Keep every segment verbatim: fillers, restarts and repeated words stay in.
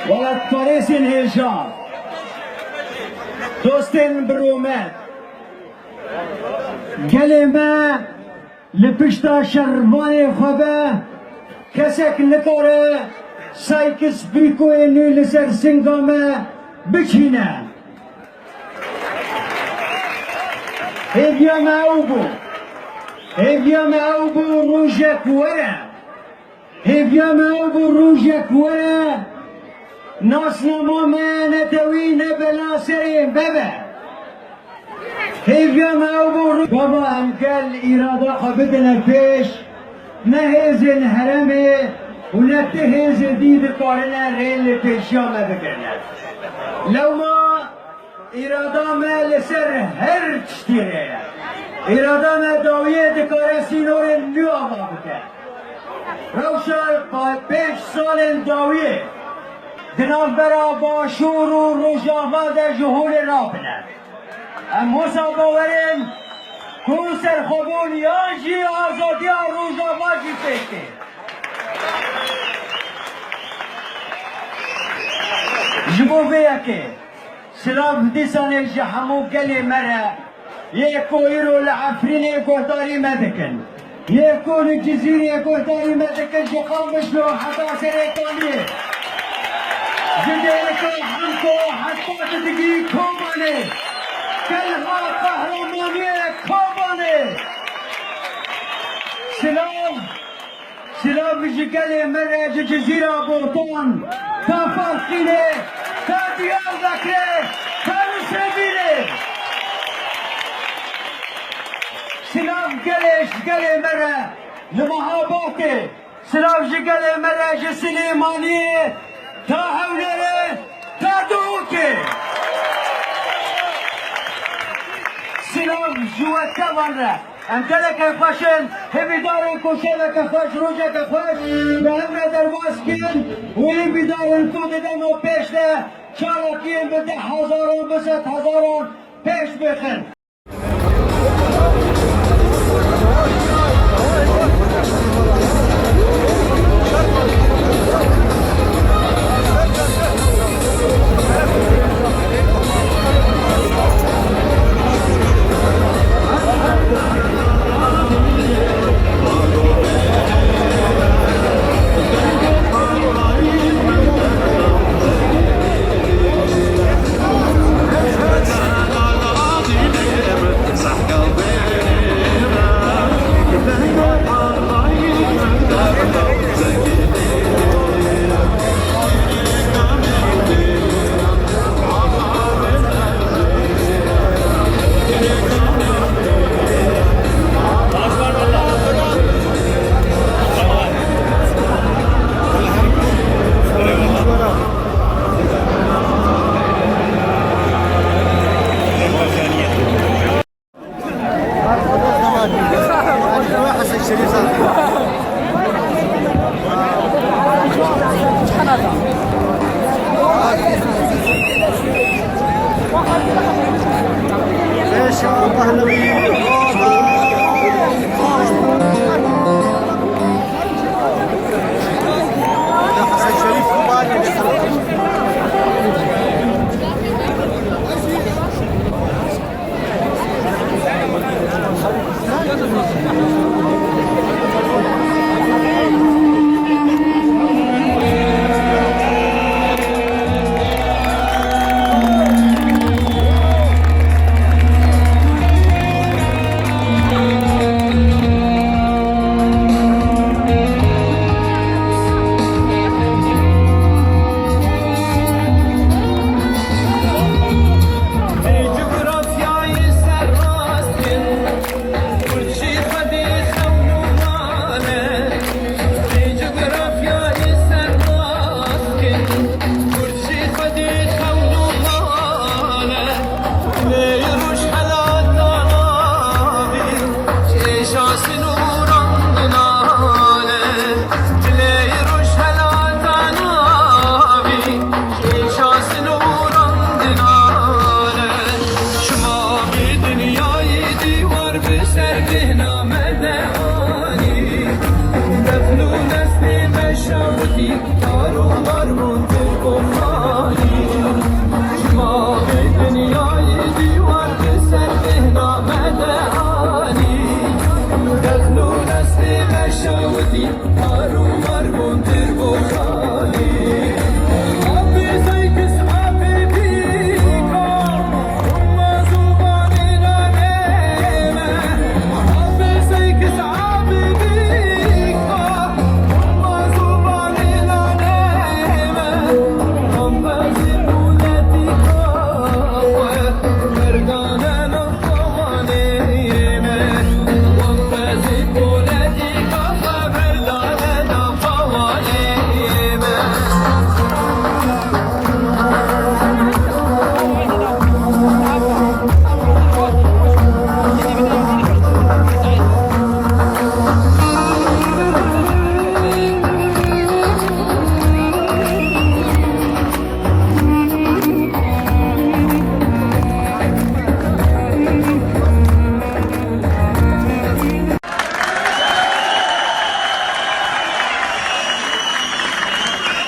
Welatparêzên hêja, dostên bi rûmet, gelê me li pişta şervanê xwe be, kesek nikare Sykes-Picoyê nû li ser singa me biçîne. Hêviya me ew bû. Hêviya me ew bû, rojek were. Hêviya me ew bû, rojek were, nasnama me ne tewî ne bela serê me be. Hêviya me ew bû, ro-, Baba, em gel îrada xwe bidine pêş, ne hêzên herêmê û ne ti hêzên dî dikarine rê li pêşiya me bigirine. Lewma Îrada me li ser her tiştî rê ye. Îrada me dawiyê dikare sînorên nû ava bike. Rewşa pa-, pênc salên dawiyê di navbera Başûr û Rojava de ji holê rabine. Em wisa bawer in ku serxwebûn yan jî azadiya Rojava jî pêk tê. Ji bo vê yekê, silav dîsanê ji hemû gelê me re, yê ku îro li Efrînê guhdarî me dikin, yê ku li Cizîrê guhdarî me dikin, ji Qamişlo heta Serêkaniyê, ji Dêrika Hemko heta Didigî Kobanê, Kelha Qehremaniyê Kobanê. Silav Silav ji gelê me re ji Cizîra Botan ta Farqînê, ta Diyarbekirê, ta Nusrevînê. Silav gelê ji gelê me re li Mehabadê. Silav ji gelê me re ji Silêmaniyê ta Hewlêrê, ta Duhokê. Silav ji we tevan re. Em gelekê xweş in, hêvîdar in ku şeveke xweş, rojeke xweş bi hev re derbas bikin û hêvîdar in ku di dema pêş de çalakiyên bi deh hezaran, bi sed hezaran pêş bixin.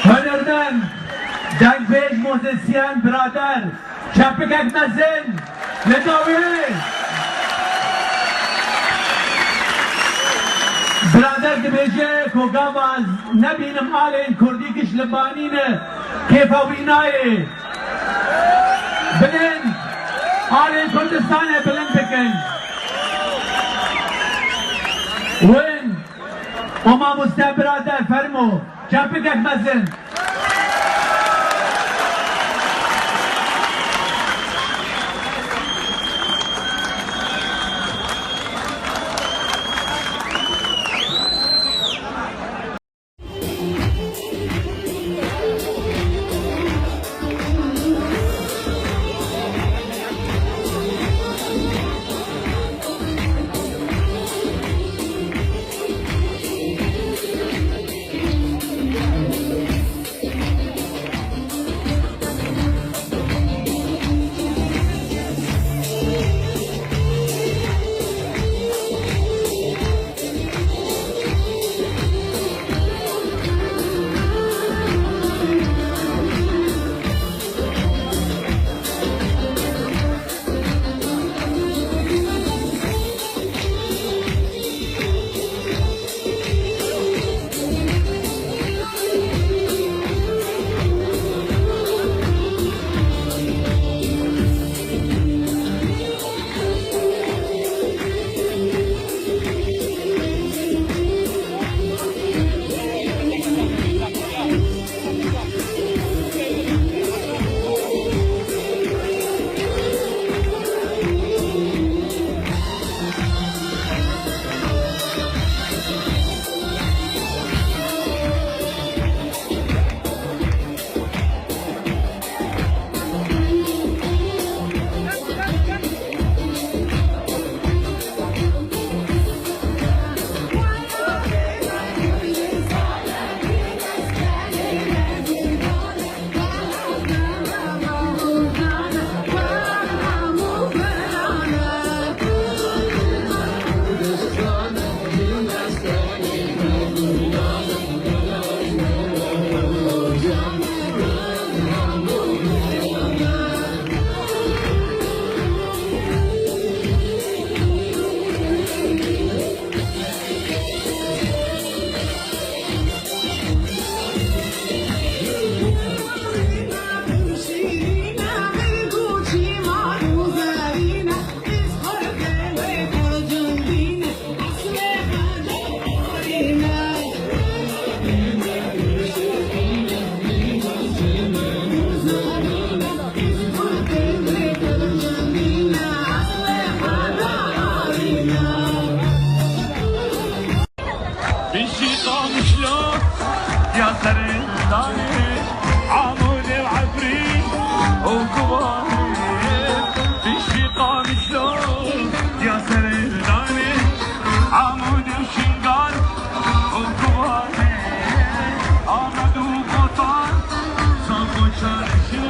Hunermend, dengbêj, muzîsyen, birader, çepikek mezin li dawî. Birader dibêje ku gava ez nebînim alên kurdî giş li banî ne, kêfa wî nayê. Bilind, alên Kurdistanê bilind bikin. Win, o mamoste birader fermo, çepikek mezin. Piştî Qamişlo ya serê danê, Amûdê û Efrîn û Kubanê. Piştî Qamişlo ya serê danê, Amûdê û Şingal û Kubanê. Amed û Kotan, Zaxo, Çarşî.